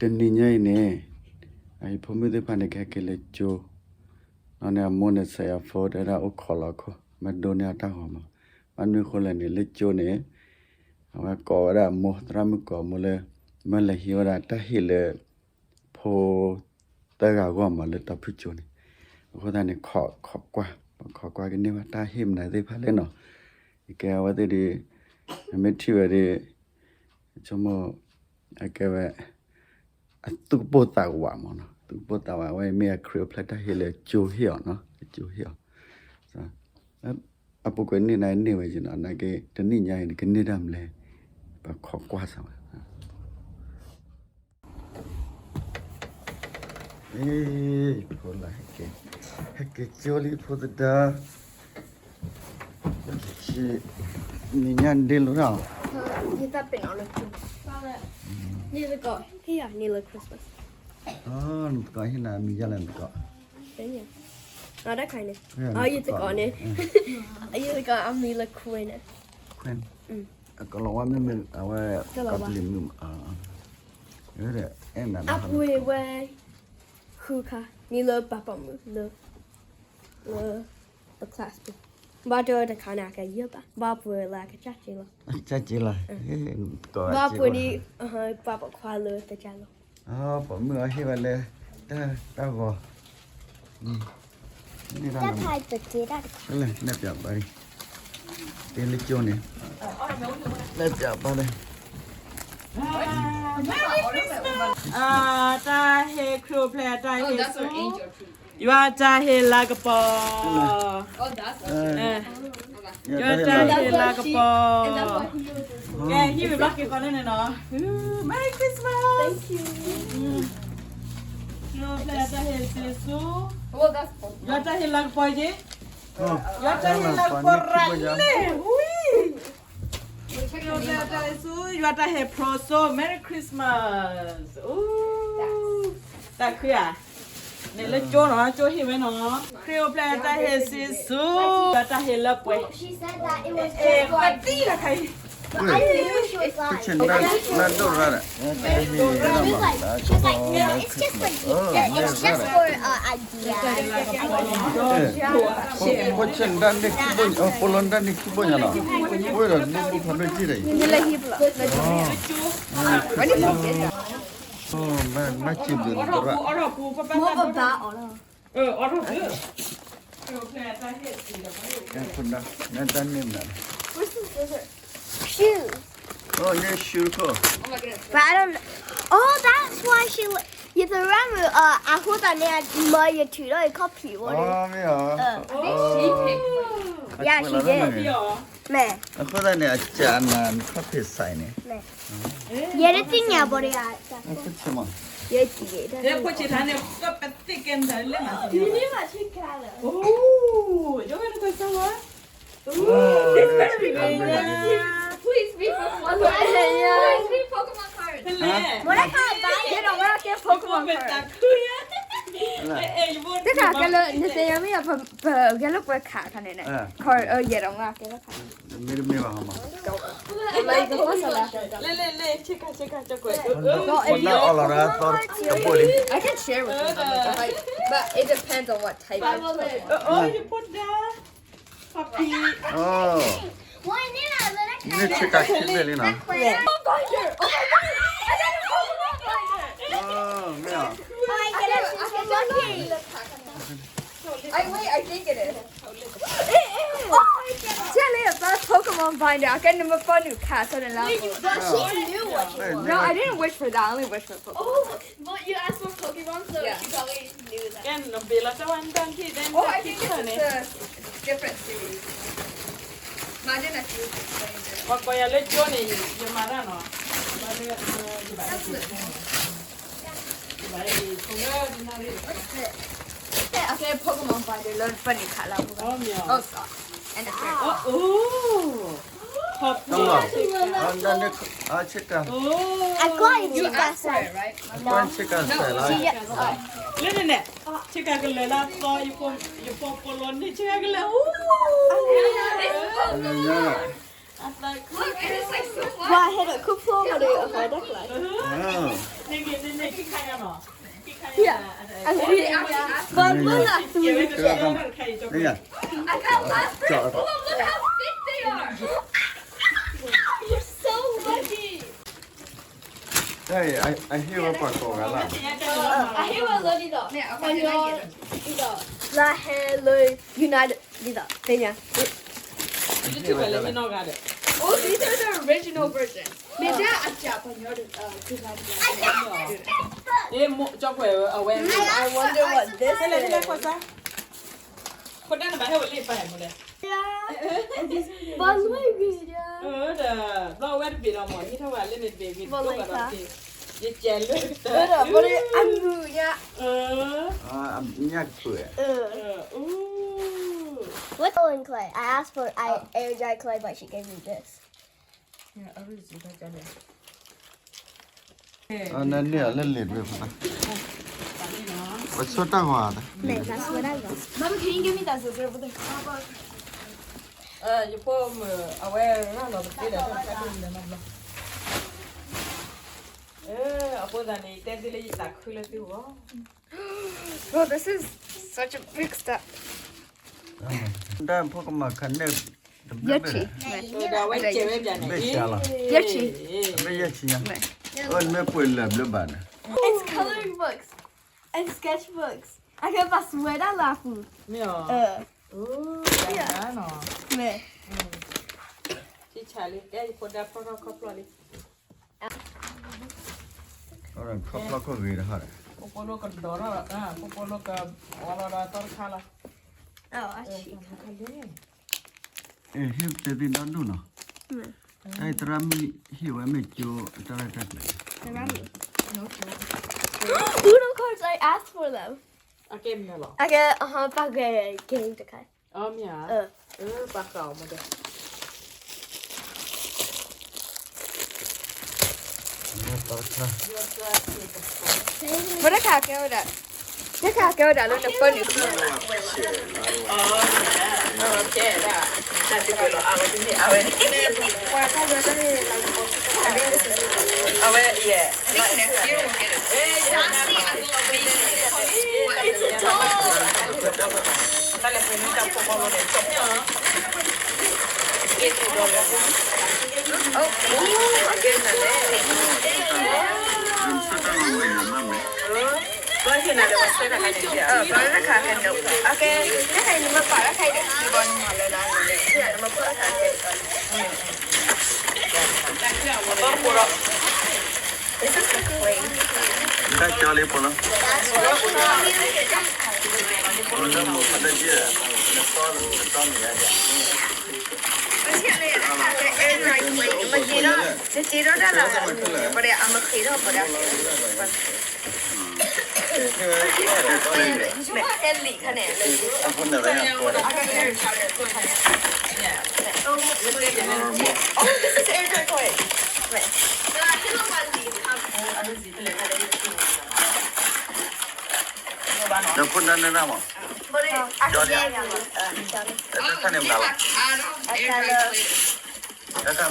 တနံၤညါအံၤန့ၣ် ယဖိမုၣ်သ့ၣ်တဖၣ်န့ၣ် ကဟဲက့ၤလၢကၠိ, နီၢ်န့ၣ်အမိၢ်န့ၣ် ဆဲးအီၤဖိ တဲဝဲဒၣ်အိၣ်ခိးလီၤခိၣ် မ့ၢ်ဒိးန့ၢ်အတၢ်ဂီၤမး, ဘၣ်မနုၤအဃိလဲၣ်န့ၣ် လၢကၠိန့ၣ် အဝဲကိးဝဲဒၣ်အမိၢ် သရၣ်မုၣ်ကိးအမိၢ်လၢ မၢလဲၤဟံးဝဲဒၣ်တၢ်ဟ့ၣ်လၢ ဖိ သၢဂၤအဂီၢ်မးလၢတီဖုကၠိန့ၣ်, အဃိသတးန့ၣ် ခိးကွၢ်, ပခိးကွၢ်ကန့ၢ်ဘၣ်တၢ်ဟ့ၣ်မနုၤသ့ၣ်တဖၣ်လဲၣ်နီၤ, ယကဲအဝဲသ့ၣ်ဒီး မ့ၢ်ထံၣ်ဝဲဒီး ဆိကမိၣ် အကဲဝဲ အသူၣ်ကပိာ်သးကဝးမးနီၤ, သူၣ်ကပိာ်သးဝး အဝဲမ့ၢ်အခရံာ်အိၣ်ဖျဲၣ်တၢ်ဟ့ၣ်လၢကၠိဟ့ၣ်အီၤနီၤ, ကၠိဟ့ၣ်အီၤ, အပူၤကွံာ်န့ၢ်နၤန့ၢ်ဝဲက့နီၤ, နာ်က့ တနံၣ်ညါအံၤန့ၣ် ကန့ၢ်တၢ်မနုၤလဲၣ်, ပခိးကွၢ်စၢ်ဝဲ အ့ ဖိလၢဟဲက့ၤ, ဟဲက့ၤကၠိလံဖိသဒါ, နံၤညါဒ့လိာ်တၢ်, ယသးပ့ၤနီၣ်လၢကၠိ, နသကိးဟ့ၣ်ယၤန့ၢ်လၢ Christmas, နသကိးဟ့ၣ်နၤအမံၤယါလဲၣ်နသကိး, တခါန့ၣ်, ယသကိးန့ၣ်, ယသကိးအမံၤလၢ Quinn, Quinn, အကလီၤဝါမ့ၢ်မ့ၢ်အဝဲ ကပလံၤမုၣ်မး, အပှ့ၤဝဲ ဃုခါ မံၤလၢပှၤပိာ်မုၣ်လၢ လၢ ပ class ပူၤ, ဘၣ်တၢ်တခါန့ၣ် အကယဲၢ်ဘၣ်, ဘၣ်ပှ့ၤလၢအကစၢ်က့လီၤ, ကစၢ်က့လီၤ, ဘၣ်ပှ့ၤန့ၣ် ပှၤပိာ်ခွါလၢတကၢ်လီၤ, ပိာ်မုၣ်အဟ့ၣ်ဝဲလၢ တၢ်ဂီၤ တၢ်ဖးတက့တၢ်တခါ, လဲၣ် နဲၣ်ပၠးဘၣ်, တ့လၢကၠိန့ၣ်, နဲၣ်ပၠးဘၣ်လဲၣ်, တၢ်ဟ့ၣ်ခရံာ်အိၣ်ဖျဲၣ် တၢ်ဟ့ၣ်ဆူ ယွၤတၢ်ဟ့ၣ်လၤကပီၤ, ယွၤတၢ်ဟ့ၣ်လၤကပီၤ, ကဲ ဟံၣ်ဝံၤဘျီက့ၤဃီန့ၣ်နီၤ, Merry Christmas, ခရံာ်အိၣ်ဖျဲၣ်တၢ်ဟ့ၣ်ဆူ, ယွၤတၢ်ဟ့ၣ်လၤကပီၤက့ၤ, ယွၤတၢ်ဟ့ၣ်လၤကပီၤရၤလံ, ဝံၤ ခရံာ်အိၣ်ဖျဲၣ်တၢ်ဟ့ၣ်ဆူ ယွၤတၢ်ဟ့ၣ်ဖျိးစိ Merry Christmas, တၢ်ခုဧါ, န့ၣ်လၢကၠိနီၤ ကၠိဟ့ၣ်ဝဲနီၤ, ခရံာ်အိၣ်ဖျဲၣ်တၢ်ဟ့ၣ်ဆူ ယွၤတၢ်ဟ့ၣ်လၤကပီၤ, ပသံလီၤခါအံၤ, ဖိဆဲးနတၢ်န့ᣣ်ခံဘိညါ, ဖိဆဲးနတၢ်န့ᣣ်ခံဘိညါနီၤ, ဖိဒီးဒိၣ်ဖိဖးဒိၣ်ကံၣ်ဒီးအံၤ, မ့ၢ်စံးဘျုးသရၣ်, ဖိဒၣ် နတၢ်န့ၣ်မနုၤလဲၣ်, shoes, န့ၣ် shoe ခိၣ်, but I don't, oh, that's why she, ယသရၣ်မုၣ် အဃိသတးန့ၣ် မၢယထုးထီၣ်ယခီၣ်ဖံးဝဲန့ၣ်, မ့ၢ်ဧါ, yeah, she did, မ့ၢ်, အဃိသတးန့ၣ် အစၢ်နၤနခီၣ်ဖံးစဲးန့ၣ်, ယဲဒၣ်သ့ၣ်ညါဘီဒံးဧါ, ယဲ, တခါကဲလၢ နသ့ၣ်ညါမ့ၢ်ယၤ ပဂဲၤလိာ်ကွဲခးခါန့ၣ်န့ၣ်, ယဲဒီးမ့ၢ်ကဲလၢခါ, မ့ၢ်တမ့ၢ်ဘၣ်ဟီမး, လၢလၢလၢ ဆ့ကၤဆ့ကၤ ကကွဲး, I can share with you, but it depends on what type of, you put the puppy, န့ၣ်ဆ့ကၤခံဖျၢၣ်လံနီၤ, I wait, I think it is. ကဲလၢ Pokemon binder အကဲ နမ့ၢ်ပိာ်နုာ်ခးဆိန့ၣ်လီၤ, She knew what she wanted. No, I didn't wish for that, I only wish for Pokemon. But you asked for Pokemon, so she probably knew that. ကဲ နဘ့ၣ်လီၤတၢ်ဝဲ နတၢ်ခံ then တၢ်ခံန့ၣ် different series. မၤဒ်နၤ ပှၤကိးယၤလၢကၠိန့ၣ် ယမၤတၢ်နီၤ, ဘၣ်လၢ ယဘၣ်အံၤ ခိၣ်လၢဒ်နၤရံၣ်, အကဲ Pokemon binder လၢပနံာ်ခးလၢပူၤ, oh, and the shirt, oh, ခီၣ်ဖံး, ဆ့ကၤ, အကွၢ်အံၤ ဆ့ကၤစဲး, အကွၢ်ဆ့ကၤစဲးလီၤ, လၢန့ၣ်န့ၣ် ဆ့ကၤကလၢာ်လၢသီ, ယပိာ်ပိာ်လီၤန့ၣ် ဆ့ကၤကလၢာ်, အသးခု, ပှၤဟဲဒီးခူဖိမးဒီး အသးတၢ်ကျါ, Yeah. I agree. But look at the, I got last place. Oh, look how big they are. You're so lucky. Hey, I, I hear what Paco gala. I hear what Lodi do. Pañol, la he lo United. Dida, peña. Oh, these are the original versions. Mira, allá, Pañol, uh, United. I wonder what this is. But look, yeah. But like that. But it, I'm, yeah. Nyakpue. What? Oh, and clay. I asked for I air dry clay, but she gave me this. အနန့ၢ်အလၢလ့ၣ်တဝဲဖဲ ပဆိတၢ်ဝါ Mom, can you give me that scissor over there? ယဖိမုၣ်အဝဲရၤလီၤတသ့ဒီး တၢ်တခါတမံၤလၢနီတဘျီ အဃိသတးန့ၣ် တဲသ့လၢယသးခုလၢသုဂီၢ် Bro, this is such a big step. တၢ်ဖိကမၤခါန့ၣ် တဘျုးဘ့ၣ် ယဲၢ်ဆံ ဒီးအဝဲကဲဝဲဒၣ်န့ၣ် ဘ့ၣ်ဆံလီၤ ယဲၢ်ဆံ ဘ့ၣ်ယဲၢ်ဆံညါ အၢနမ့ၢ်ပှ့ၤလၢာ်ဘျုးဘၣ်န့ၣ် It's coloring books and sketchbooks. အကဲပှၤစွဲဒၣ်လၢအပူၤ မ့ၢ်အီၤ အၢ မ့ၢ် ဆံးဆါလံ ကဲယဖိဒါဖျီထီၣ်ခီဖျိလံ ခီဖျိခိၣ်ဂ့ၤတဟါဒီး ဖိဖိလိကဒီးထီၣ် ဖိဖိလိကဝီလီၤဒီးသီတခါလီၤ အၢ ဟ့ၣ်တဲသ့ဒီဒူၣ်နီၤ တၢ်အံၤသရၣ်မုၣ်ဟ့ၣ်ဝဲမ့ၢ်ကၠိတၢ်ရဲၣ်တၢ်ကျဲၤ Uno cards, I asked for them. အကဲမနုၤလီၤ အကဲ အဟါ ပှၤဂဲၤ game တခါ အမ့ၢ်ဧါ ပှၤဃးအီၤမ့ၢ်ဒီး မ့ၢ်တခါကဲဝဲဒၣ် တခါကဲဝဲဒၣ်လၢနဖၢနုာ် အဝဲ အဝဲ yeah. It's a doll. တၢ်ကၠီလံဖိလီၤ နစ့ထီၣ်တၢ်လၢ ပဒဲအမ့ၢ်ဃ့ထီၣ်ပဒဲ ဒီးဖိဒၣ်န့ၣ်မး ကၠီလံ တၢ်ခါန့ၣ်မနုၤလီၤ တၢ်ခါမနုၤလ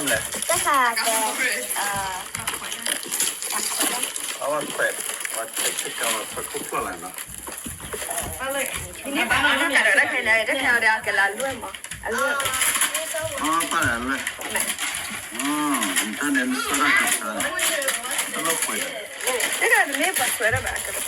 ဲၣ် တၢ်ခါကဲ အဝဲခွဲး အဝဲခွဲးခိၣ်ဖျီၣ်လီၤနီၤ နဘၣ်နီၢ်ကဒီးတၢ်ခါန့ၣ် တၢ်ခါဒီးအကလၤလွဲၢ်မး အလွဲၢ် အပၢ်လၢလွဲၢ် တၢ်န့ၣ်နဆၢတၢ်ကဆၢ တၢ်လီၢ်ခွဲး တၢ်ခါတမ့ၢ်ပှၤဆွဲဒၣ်ဘၣ် အကလၤ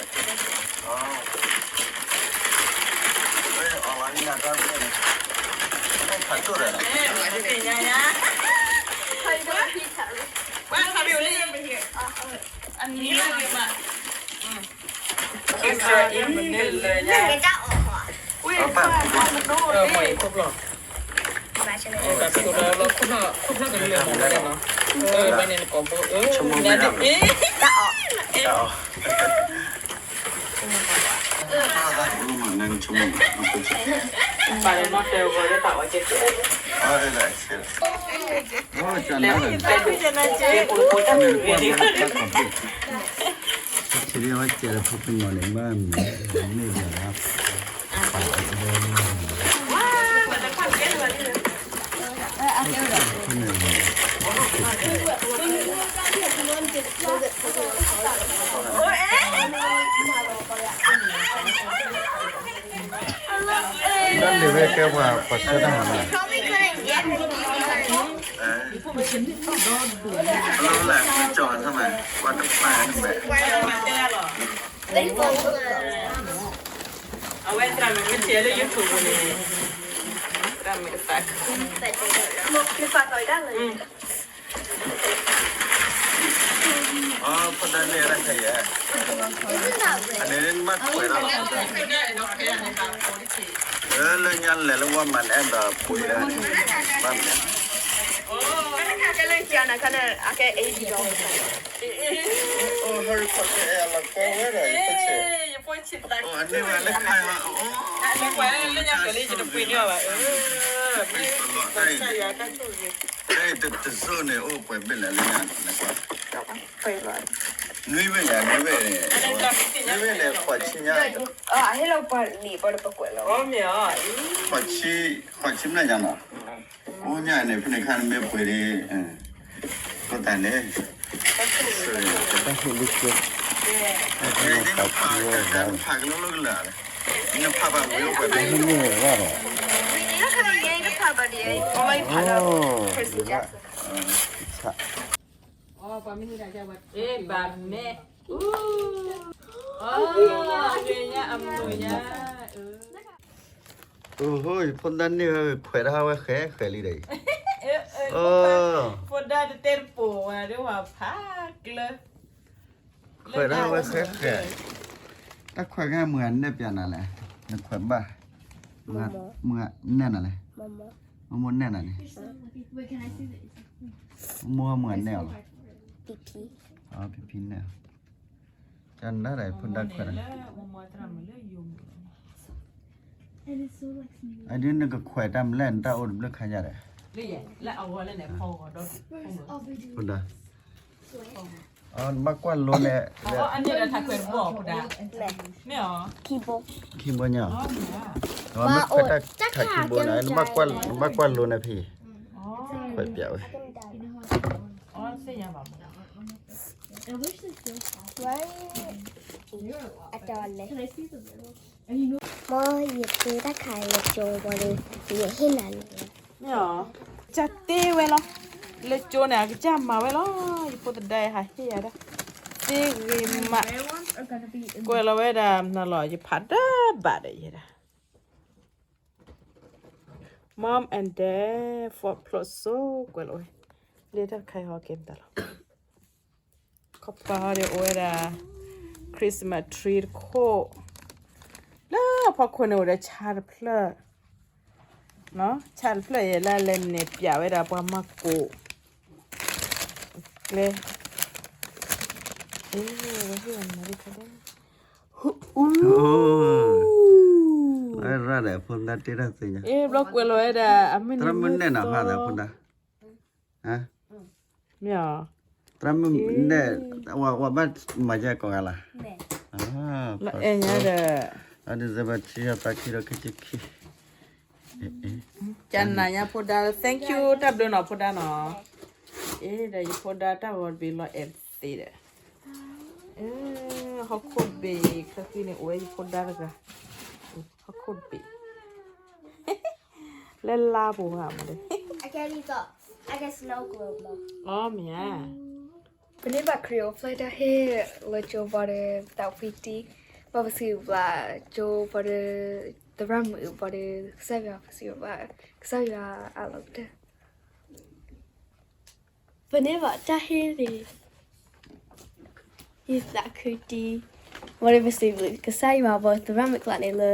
ပှၤပှၤဆၢတၢ်မၤနီၤ အဝဲသရၣ်မုၣ်မ့ၢ်ထံၣ်လၢ YouTube န့ၣ် သရၣ်မုၣ်ကသးခု အဖီဒါန့ၣ်ရခဲယဲ အန့ၣ်မ့ၢ်ခွဲးဒၣ်လီၤ လၢညါလဲၤလၢဝါမၤနအဲၣ်ဒိးပှ့ၤဒၣ်န့ၣ် ဘၣ်မနုၤ ကဲလၢကနကနအကဲ eighty dollars အိၣ် Harry Potter အဲၣ်လီၤကွဲဝဲဒီး ယဖိဆဲး ယဖိဆဲးသး အိၣ် အန့ၢ်ဝဲလၢခါဟီ အိၣ် လၢညါကလံယတပှ့ၤန့ၢ်အီၤဘၣ် တၢ်အံၤတ တစိၢ်န့ၣ် အိၣ်ပှဲၤဘ့ၣ်လဲၣ်လၢညါ နကွၢ် နွံဘ့ၣ်ညါ နွံဘ့ၣ်န့ၣ် နွံဘ့ၣ်န့ၣ် ပှၤဆံညါ အဟ့ၣ်လီၤပှၤလံာ်ပှၤတပကွဲးလီၤ ပှၤဆံ ပှၤဆံမျးညါနီၤ အိၣ်ညါန့ၣ် ဖဲန့ၣ်ခါနမ့ၢ်ပှ့ၤဒ် အဃိသတးန့ၣ် တၢ်ဟ့ၣ်လံကၠိ ဖးကလီကလၢာ် နဖးဘၣ်ဝံၤအိၣ်ပှဲၤဘ့ၣ် တၢ်ခါန့ၣ်ယဲတဖးဘၣ်ဒ်အံၤ အီၣ်လီၤဖးဒီး Percy Jackson ဘၣ်မဲာ် အမုာ်ညါ အမုာ်ညါ အိၣ်ဟို ယဖိဒါန့ၢ်ဝဲခွဲးဒၣ်ဝဲဃဲဃဲလံဒီးအံၤ ဖိဒါတတဲတပိာ်ဝဲဒၣ်ဝဲဖးကျၢ ခွဲးဒၣ်ဝဲဃဲဃဲ တၢ်ခွဲးကမုာ်အနဲၣ်ပျးနၤလဲၣ် နခွဲးဘၣ် မုာ်နဲၣ်နၤလဲၣ် မိၢ်မိၢ်နဲၣ်နၤန့ၣ် မိၢ်မိၢ်မုာ်နဲၣ်အီၤလီၤ ဖံဖံ ဖံဖံနဲၣ်အီၤ ကနဒါဒီးဖိဒါခွဲးနၤ အဒုးနကခွဲးတၢ်မလဲၣ် နတၢ်အိၣ်တဘျုးခါညါဒီး ဖိဒါ နဘၣ်ကွၢ်လိန့ၣ် ခံဘိညါ နဘၣ်ခွဲးတၢ်ခံဘိန့ၣ် နဘၣ်ကွၢ်လိန့ၣ်ဖံ ခွဲးပျးဝဲ အတီၤလဲၣ် မ့ၢ်ယဖိဒါခါလၢကၠိဘၣ်ဒီး ယဟ့ၣ်နၤန့ၣ် မ့ၢ်အီၤ ကစၢ်တ့ဝဲလီၤ လၢကၠိန့ၣ် အကစၢ်မၤဝဲလီၤ ယဖိသဒါဟးဟ့ၣ်ယၤဒၣ် သ့ဂ့ၤမး ကွဲးလီၤဝဲဒၣ်နလီၤ ယဖးဒၣ်ဘၣ်ဒီးယဲဒၣ် Mom and Dad for ဖျိးစိ ကွဲးလီၤဝဲ လၢတၢ်တခါအံၤဟီက့ၤမတၤလီၤ ခီပၤဟီဒီးအိၣ်ဝဲဒၣ် Christmas tree တခိၣ် လၢအဖီခိၣ်န့ၣ်အိၣ်ဒီးဆါတဖျၢၣ် ဆါတဖျၢၣ်အံၤလၢအလဲၤနဲၣ်ပၠးဝဲဒၣ်ပှၤမၤကိၣ် ကျဲ အူ အရၣ်ဒီးဖိသဒါတ့တၢ်သ့ၣ်ညါ ဘျီကွဲးလီၤဝဲဒၣ် အမုၢ်နံၤမုၢ်သီ သရၣ်မုၣ်နဲၣ်နၤဖးသးဖိသဒါ မ့ၢ်အီၤ သရၣ်မုၣ်နဲၣ် ဝဲဘၣ်မၤယဲၢ်ကိးဂၤလၢ် လၢအဲၣ်ညါဒီး အဒုးသဘၣ်ထံယသးခံဒီးခံဆံခံ ကနၤညါဖိဒါ thank you တၢ်ဘျုးနီၤဖိဒါနီၤ အ့ဒီးယဖိဒါတၢ်ဂီၤတဘ့ၣ်လီၤအဲၣ်သ့ဒီး ဟီၣ်ခိၣ်ဘ့ၣ် ချၢဃံန့ၣ် အိၣ်ဝဲယဖိဒါတဂၤ ဟီၣ်ခိၣ်ဘ့ၣ် လၢလါပူၤဧါမးဒီး အီမ့ၢ်ဧါ ပန့ၢ်ဘၣ် Creole flag တၢ်ဟ့ၣ်လၢကၠိဘၣ်ဒီး သးဝံၣ်တံၢ် ဘၣ်ပစံးဘျုးကၠိဘၣ်ဒီး သရၣ်မုၣ်ဘၣ်ဒီး ကစၢ်ယွၤပစံးဘျုးဘၣ် ကစၢ်ယွၤအလီၤကတၢၢ် ပန့ၢ်ဘၣ်တၢ်ဟ့ၣ်န့ၣ် ယသးခုတံၢ် ဘၣ်ဒီးပစံးဘျုးကစၢ်ယွၤဘၣ်သရၣ်မုၣ်ကျါန့ၣ်လၢ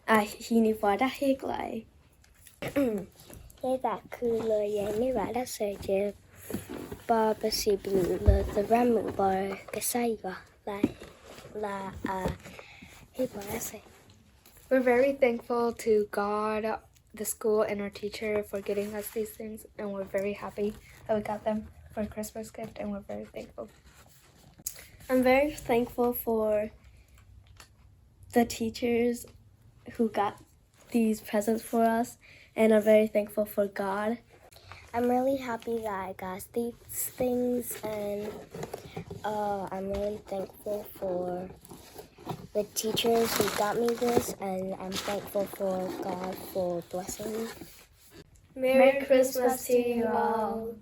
အဟံးန့ၢ်ပှၤတၢ်ဟ့ၣ်ကျါအံၤ ယသးခုလၢယန့ၢ်ဘၣ်တၢ်ဆၢက့ၤ ဘၣ်ပစံးဘျုးလၢသရၣ်မုၣ်ဘၣ်ကစၢ်ယွၤ လၢအဟ့ၣ်ပှၤတၢ်ဆၢ We're very thankful to God, the school, and our teacher for getting us these things, and we're very happy that we got them for a Christmas gift, and we're very thankful. I'm very thankful for the teachers who got these presents for us, and I'm very thankful for God. I'm really happy that I got these things, and uh, I'm really thankful for the teachers who taught me this, and I'm thankful for God for blessing me. Merry Christmas to you all.